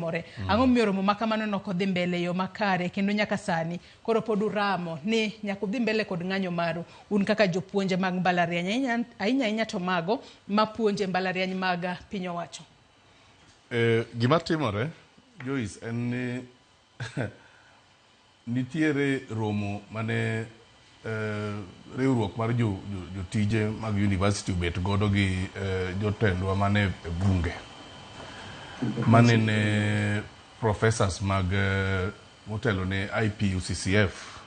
More. Ang'o momiyo romo ma kamano ne ok odhi mbele e yo makare kendo nyaka sani koro pod uramo ni nyaka udhi mbele kod ng'anyo maru un kaka jopuonje mag mbalariany ahinya ahinya to mago mapuonje mbalariany mag piny owacho? Gima timore Joyce en ni Nitiere romo mane riwruok mar jotije mag university obet godo gi jotendwa mane e bunge mane ne professors mag motelo ne IPUCCF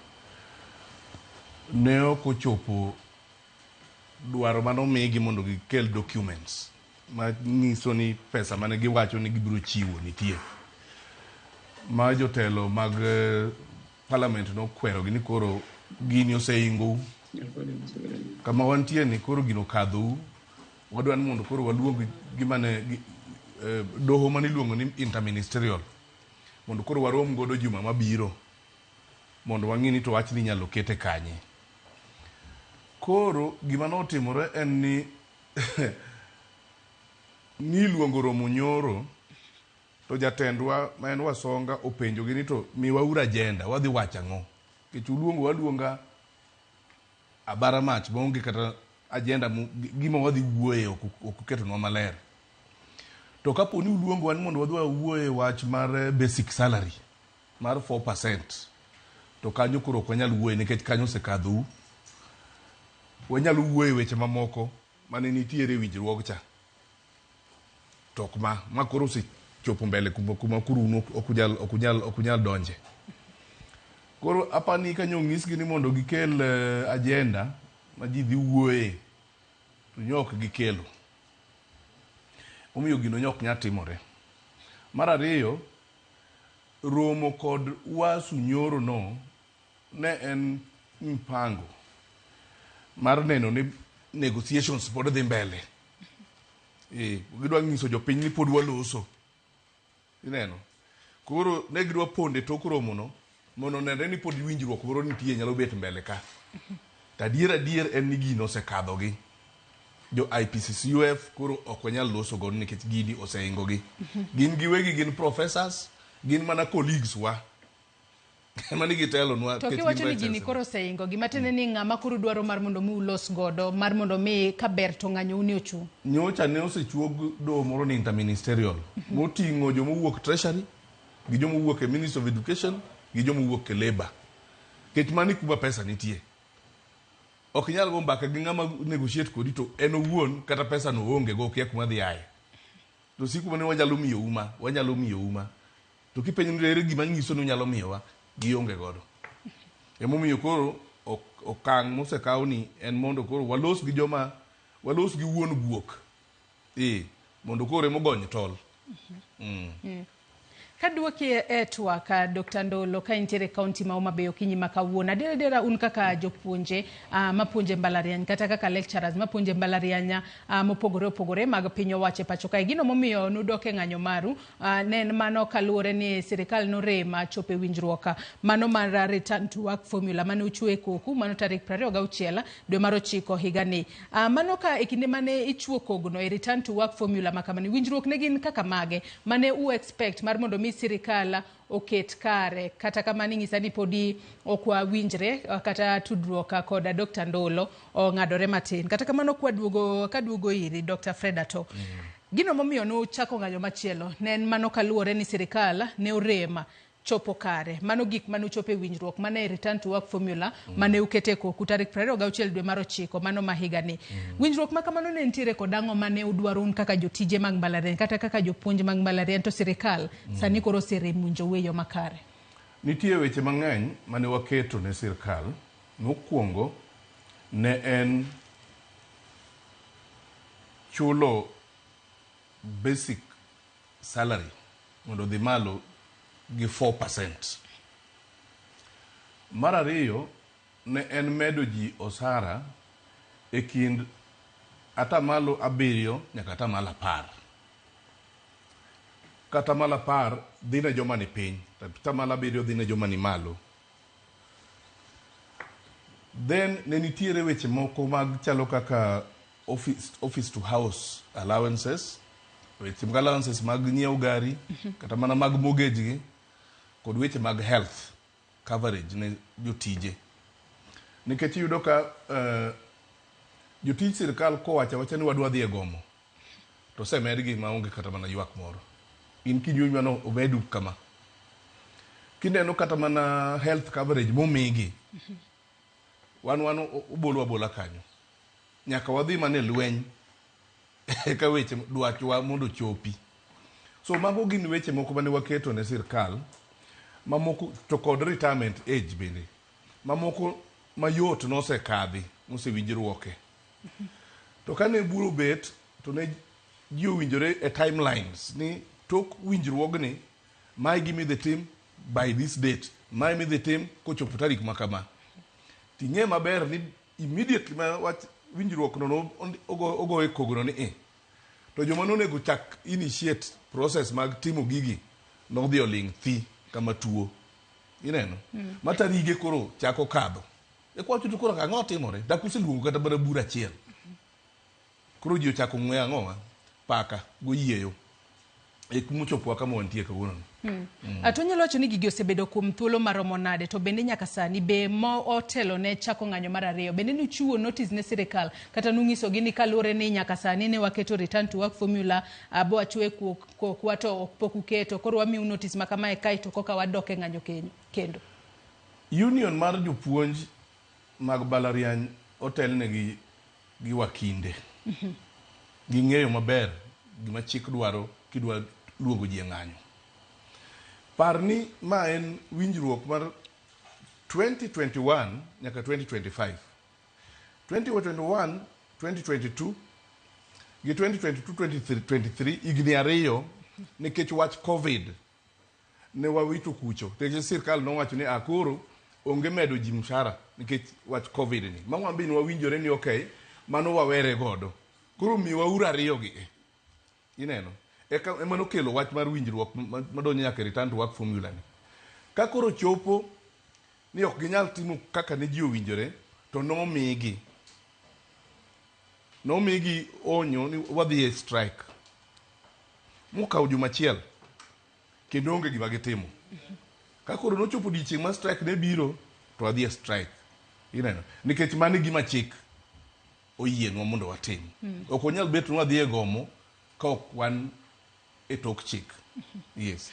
ne ok ochopo dwaro mane omigi mondo gikel documents manyiso ni pesa mane giwacho ni gibiro chiwo nitie. Ma jotelo mag eh, parliament nokwerogi ni koro gini oseingou kama wantie ni koro gino okadhou wadwa ni mondo koro waluong gima ne eh, doho mane iluongo ni interministerial mondo koro warom godo juma mabiro mondo wang'i ni to wachni inyalo kete kanye. Koro gima notimore en ni niluongo romo nyoro to jatendwa ma en Wasonga openjogi ni to miwauru agenda wadhi wacho ang'o nikech uluongo aluonga abara mach maonge kata agenda gima wadhi wuoye ok uketonwa maler. To kapo ni uluongowa ni mondo wadhi wawuoye wach mar basic salary mar 4% to kanyo koro ok wanyal wuoye nikech kanyo osekadhou. Wanyalo wuoye weche mamoko mane nitiere e winjruog cha to ok ma ma koro osechopo mbele kuma, kuma koro un ok unyal, ok unyal, ok unyal donje. Koro apani kanyo onyisgi ni mondo gikel uh, agenda ma ji dhi wuoye to nyo ok gikelo. Omiyo gino nyo ok nyal timore. Mar ariyo, Romo kod Wasu nyoro no ne en mpango mar neno ni negotiations pod dhi mbele. Eh, gidwa nyiso jopiny ni pod waloso. Ineno? Koro ne gidwa ponde tok romono mondo onenre ni pod winjruok moro nitie nyalo bet mbele ka. To adier adier en ni gino osekadhogi. Jo IPCCUF koro ok wanyal loso godo nikech gini oseingogi. Gin giwegi gin professors, gin mana colleagues wa. Ema ni gitelonwa To nikech kiwacho gin ni gini koro oseingo, gima tiende ni ng'ama koro dwaro mar mondo mi ulos godo, mar mondo mi ka ber to ng'anyo ni ochung'. Nyocha ne osechuog doho moro ni interministerial moting'o joma owuok Treasury gi joma owuok e Ministry of Education gi joma owuok e Labour. Nikech mano e kuma pesa nitie. Ok inyal go mbaka gi ng'ama negotiate kodi to en owuon kata pesa no oonge go okia kuma dhi aye. To siko mana ni wanyalo miyou ma, wanyalo miyou ma. To kipenjo ni ere gima nyiso ni unyalo miyowa, gionge godo. Emomiyo koro okang' mosekaw ni en mondo koro walos gi joma walos gi wuon guok. Ee, mondo koro ema ogony tol. Kaduoki e twak, Dr. Ndolo, ka intiere e kaunti ma Homa Bay okinyi ma kawuono, adier adiera un kaka jopuonje uh, mapuonje mbalariany kata kaka lecturers mapuonje mbalariany uh, mopogore opogore mag piny owacho e pacho kae, gino momiyo nudok e ng'anyo maru uh, ne en mano kaluwore ni sirikal norem chopo e winjruok mano mar return to work formula mane uchwe e koku mano tarik 26 dwe mar ochiko higani. Mano ka e kinde mane ichuo kogno e return to work formula ma kamani, winjruok ne gin kaka mage mane u expect mar mondo mi sirikal oket kare? Kata kamano inyisa ni podi ok wawinjre kata tudruok kod Dr. Ndolo ong'adore matin. Kata kamano kwaduogo kaduogo iri Dr. Fred Ato. Gino momiyo nuchako ng'anyo machielo ne en mano kaluwore ni sirikal ne orem chopo kare. Mano gik mane uchopo e winjruok mane e return to work formula mane ukete e koku tarik 26 dwe mar ochiko mano ma higani. Winjruok ma kamano ne nitiere kod ang'o mane udwaro un kaka jotije mag mbalariany kata kaka jopuonj mag mbalariany to sirikal sani koro oserem winjou e yo makare? Nitie weche mang'eny mane waketo ne sirkal. Mokwongo ne en chulo basic salary mondo odhi malo gi 4%. Mar ariyo ne en medo ji osara e kind atamalo abiriyo nyaka atamalo apar. Ka atamalo apar dhi ne joma ni piny, to atamalo abiriyo dhi ne joma ni malo. Then ne nitiere weche moko mag chalo kaka office, office to house allowances. Weche mag allowances mag nyiewo gari, kata mana mag mortgage gi, kod weche mag health coverage ne jotije. Nikech iyudo ka jotij sirkal kowacho awacha ni wadwa dhi e gomo, to osemedgi maonge kata mana ywak moro. In kinyunywa no omedu kama. Kineno kata mana health coverage momigi, wan obolo abola kanyo. Nyaka wadhi mana e lweny eka weche dwachwa mondo ochopi. So mago gin weche moko mane waketo ne sirkal, mamoko to kod retirement age bende. Mamoko mayot nosekadhi, mosewinjruoke. To kane bura obet, to ne ji owinjore e timelines ni tok winjruogni, mae gima idhi tim by this date, mae midhi tim kochopo tarik ma kama. Ting'e maber ni immediately ma wach winjruok no ogo e kogno ni e. To joma nonego chak initiate process mag timo gigi nodhi oling' thi kama tuo. Ineno? Ma tarige koro chako kadho. E kwacho to koro ang'o timore? Dak useluongo kata mana bura achiel. Koro ji ochako ng'we ang'owa? Paka goyieyo. E kumochopowa kama wantie kawuono ni. To onyalo wacho ni gigi osebedo kuom thuolo maromo nade, to bende nyaka sani be mo otelo ne chako ng'anyo mar ariyo, bende nuchiwo notice ne sirikal kata nung'isogi ni kaluwore ni nyaka sani ne waketo return to work formula bo achwe kokwa to ok pok uketo, koro wamiu notice ma kamae kae to koka wadok e ng'anyo kendo. Union mar jopuonj mag mbalariany otelnegi gi wakinde. Ging'eyo maber gima chik dwaro kidwa luongo ji e ng'anyo. Par ni ma en winjruok mar 2021 nyaka 2025. 2021, 2022 gi 2022, 2023 higni ariyo nikech wach Covid ne wawito kucho. Nikech sirkal nowacho ni koro onge medo ji mshahara nikech wach Covid ni. Ma wan be ne wawinjore ni okay, mano wawere godo. Koro miwa uru ariyo gi. Ineno? Eka ema nokelo wach mar winjruok madonjo nyaka e return to work formula ni. Ka koro chopo ni ok ginyal timo kaka ne ji owinjore, to nomigi. Nomigi onyo ni wadhi e strike. Mokawo juma achiel, kendo onge gima gitimo. Ka koro nochopo odiochieng' ma strike ne biro, to wadhi e strike. Ineno? Nikech mano e gima chik oyienwa mondo watim. Ok wanyal bet ni wadhi e gomo ka ok wan e tok chik. Yes.